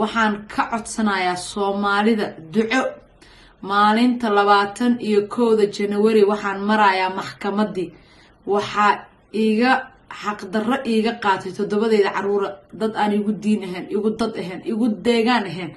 Waxaan ka codsanayaa Soomaalida duco. Maalinta 21-da January waxaan marayaa maxkamadii. Waxaa iga xaqdarro iiga qaatay toddobadeyda caruura dad aan igu diin ahayn, igu dad ahayn, igu deegaan ahayn.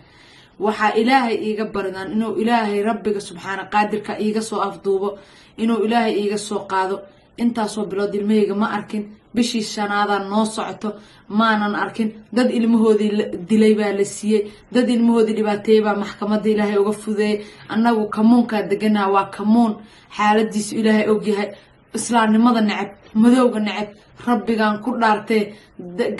Waxaa Ilaahay iiga baridaan inuu Ilaahay, Rabbiga subxaana qaadirka, iiga soo afduubo, inuu Ilaahay iiga soo qaado. Intaasoo bilood ilmahayga ma arkin. Bishii shanaadaa noo socoto maanan arkin. Dad ilmahoodii dilay baa la siiyey, dad ilmahoodii dhibaateeyey baa maxkamadda Ilaahay uga fudeeyey. Annagu kamuunkaa deganaha waa kamuun xaaladiisu Ilaahay ogyahay, islaamnimada neceb, madowga neceb. Rabbigaan ku dhaartee,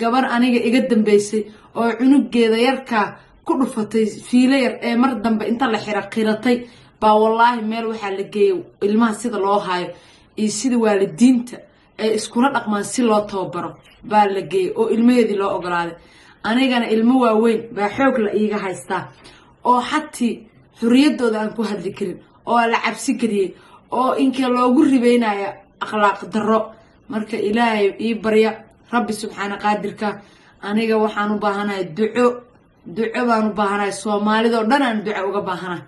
gabar aniga iga dambeysay oo cunugeeda yarkaa ku dhufatay fiilo yar ee mar dambe inta la xira qiratay baa, wallaahi, meel waxaa la geeyay ilmaha sida loo haayo iyo sida waalidiinta ay iskula dhaqmaan si loo tababaro baa la geeyey oo ilmaheedii loo ogolaaday. Anigana ilmo waaweyn baa xoog la iiga haystaa oo xatii xorriyaddooda aan ku hadli karin oo la cabsi geliyey oo inkee loogu ribeynaya akhlaaq darro. Marka Ilaahay ii barya, Rabbi subxaana qaadirka. Aniga waxaan u baahanahay duco, duco baan u baahanahay. Soomaalidoo dhan aan duco uga baahanahay.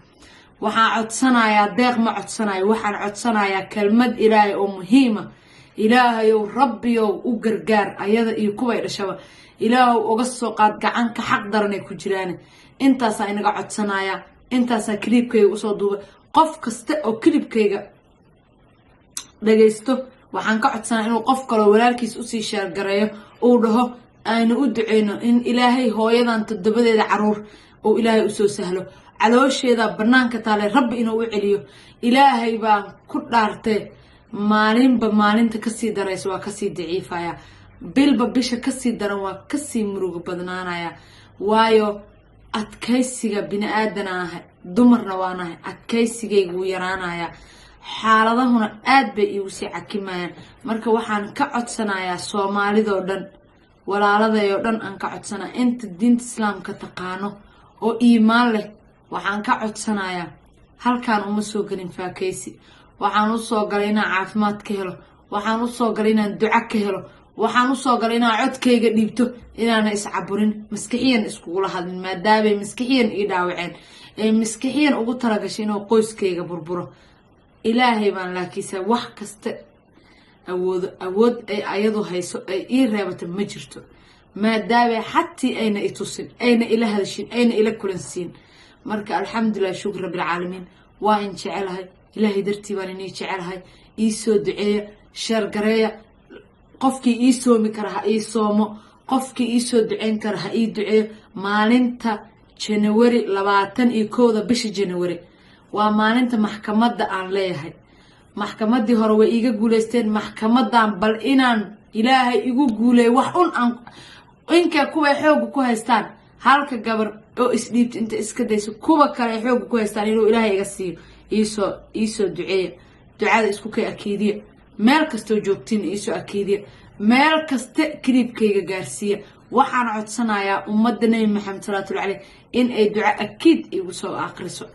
Waxaan codsanayaa, deeq ma codsanayo, waxaan codsanayaa kelmad Ilaahay oo muhiima. Ilaahayow, Rabbiyow, u gargaar ayada iyo kuway dhashaba. Ilaahow, uga soo qaad gacanka xaq daranay ku jiraan. Intaasaa inaga codsanayaa, intaasaa clipkayga usoo duubay. Qof kasta oo clipkayga dhagaysto waxaan ka codsanaya inuu qof kaloo walaalkiis usii share gareeyo, uu dhaho aynu u duceyno in Ilaahay hooyadan toddobadeeda caruur uu Ilaahay usoo sahlo, caloosheeda banaanka taale Rabbi inuu u celiyo. Ilaahay baan ku dhaartee, maalinba maalinta kasii daraysa waa kasii daciifaya, bilba bisha kasii daran waa kasii murugo badnaanaya. Waayo, adkaysiga bini aadan ahay, dumarna waanahay, adkaysigayga wuu yaraanaya, xaaladahuna aad bay iigu sii cakimayaan. Marka waxaan ka codsanayaa Soomaalidoo dhan, walaaladayoo dhan aan ka codsanaya, inta diinta Islaamka taqaano oo iimaan leh waxaan ka codsanayaa. Halkaan uma soo gelin faakeysi. Waxaan usoo galay inaan caafimaad ka helo, waxaan usoo galay inaan duco ka helo, waxaan usoo galay inaan codkayga dhiibto, inaana iscaburin, maskixiyan iskugula hadlin, maadaamay maskixiyan ii dhaawaceen ee maskixiyan ugu talagashay inuu qoyskayga burburo. Ilaahay baan laakiinse wax kasta awoodo. Awood ay ayadu hayso ay ii reebata ma jirto, maadaama xatii ayna i tusin, ayna ila hadashin, ayna ila kulansiin. Marka alxamdulilah, shukr rabbilcaalamiin. Waa in jecelahay, Ilaahay dartii baan inii jecelahay. Ii soo duceeya, share gareeya. Qofkii ii soomi kara ha ii soomo, qofkii ii soo duceyn kara ha ii duceeyo. Maalinta January 21-da bisha January waa maalinta maxkamadda aan leeyahay. Maxkamaddii hore way iiga guuleysteen, maxkamadan bal inaan Ilaahay igu guuleey wax un aan inka kuway xooga ku haystaan, halka gabar oo isdhiibta inta iska dayso kuwa kale ay xooga ku haystaan inuu Ilaahay iga siiyo. Iisoo duceeya, ducada isku kay akiidiya. Meel kastoo joogtiin iisoo akiidiya, meel kasta clipkayga gaarsiiya. Waxaan codsanayaa ummadda Nebi Maxamed salawaatullahi caleyh in ay duco akiid igu soo aqriso.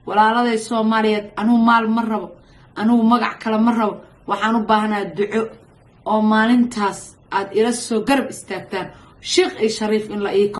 Walaaladay Soomaaliyeed, anugu maal ma rabo, anugu magac kale ma rabo. Waxaan u baahanaha duco oo maalintaas aad ila soo garab istaagtaan, sheekh iyo shariif in la ii